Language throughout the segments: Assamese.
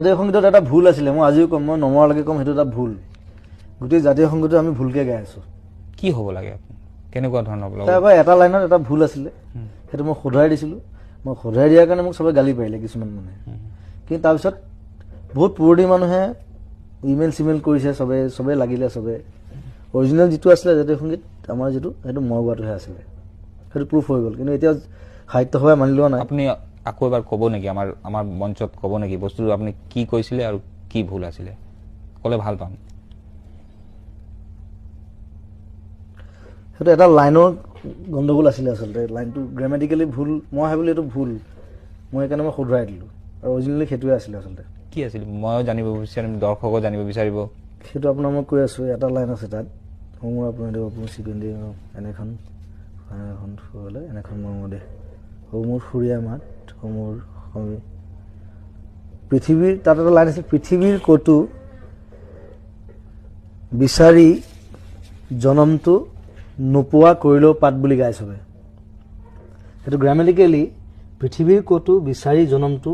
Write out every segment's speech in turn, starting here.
জাতীয় সংগীতত এটা ভুল আছিলে, মই আজিও ক'ম, মই নমৰালৈকে ক'ম, সেইটো এটা ভুল। গোটেই জাতীয় সংগীতটো আমি ভুলকৈ গাই আছোঁ। কি হ'ব লাগে, কেনেকুৱা ধৰণৰ হ'ব লাগে? তাৰপৰা এটা লাইনত এটা ভুল আছিলে, সেইটো মই শুধৰাই দিছিলোঁ। মই শুধৰাই দিয়াৰ কাৰণে মোক চবে গালি পাৰিলে কিছুমান মানুহে। কিন্তু তাৰপিছত বহুত পুৰণি মানুহে ইমেইল চিমেইল কৰিছে, চবে লাগিলে, চবে অৰিজিনেল যিটো আছিলে জাতীয় সংগীত আমাৰ যিটো, সেইটো মই গোৱাটোহে আছিলে, সেইটো প্ৰুফ হৈ গ'ল। কিন্তু এতিয়া সাহিত্য সভাই মানি লোৱা নাই। আপুনি আকৌ এবাৰ ক'ব নেকি, আমাৰ মঞ্চত ক'ব নেকি বস্তুটো আপুনি কি কৈছিলে আৰু কি ভুল আছিলে, ক'লে ভাল পাম। সেইটো এটা লাইনৰ গণ্ডগোল আছিলে আচলতে, লাইনটো গ্ৰামেটিকেলি ভুল, মই ভাবিলোঁ এইটো ভুল, মই সেইকাৰণে মই শুধৰাই দিলোঁ। আৰু অৰিজিনেলি সেইটোৱে আছিলে আচলতে। কি আছিল ময়ো জানিব বিচাৰিম, দৰ্শকো জানিব বিচাৰিব। সেইটো আপোনাৰ মই কৈ আছোঁ, এটা লাইন আছে তাত, মোৰ আপোনাৰ দিব আপোনাৰ চিকুৱেণ্টি এনেখন এনেখন হ'লে এনেখন মৰমৰ দেশ, অ' মোৰ সুৰীয়া মাত, অ' মোৰ পৃথিৱীৰ, তাত এটা লাইন আছিল, পৃথিৱীৰ ক'তো বিচাৰি জনমটো নোপোৱা কৰিলেও পাত বুলি গাই চবে। সেইটো গ্ৰামেটিকেলি পৃথিৱীৰ ক'তো বিচাৰি জনমটো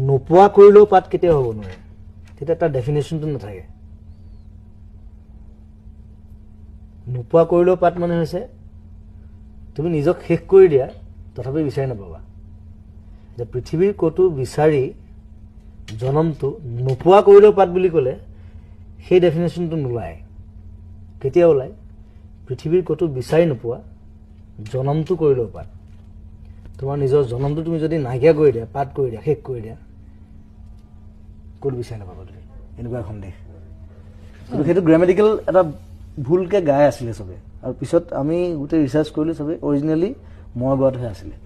নোপোৱা কৰিলেও পাত কেতিয়াও হ'ব নোৱাৰে, তেতিয়া তাৰ ডেফিনেশ্যনটো নাথাকে। নোপোৱা কৰিলেও পাত মানে হৈছে তুমি নিজক শেষ কৰি দিয়া, তথাপি বিচাৰি নাপাবা। যে পৃথিৱীৰ ক'তো বিচাৰি জনমটো নোপোৱা কৰিলেও পাত বুলি ক'লে সেই ডেফিনেশ্যনটো নোলায়। কেতিয়া ওলায়? পৃথিৱীৰ ক'তো বিচাৰি নোপোৱা জনমটো কৰিলেও পাত। তোমাৰ নিজৰ জনমটো তুমি যদি নাইকিয়া কৰি দিয়া, পাত কৰি দিয়া, শেষ কৰি দিয়া, ক'ত বিচাৰি নাপাবা তুমি এনেকুৱা এখন দেশ। কিন্তু সেইটো গ্ৰামেটিকেল এটা ভুলকৈ গাই আছিলে চবে। আৰু পিছত আমি গোটেই ৰিচাৰ্চ কৰিলোঁ, চবে অৰিজিনেলি মই গোৱাটোহে আছিলে।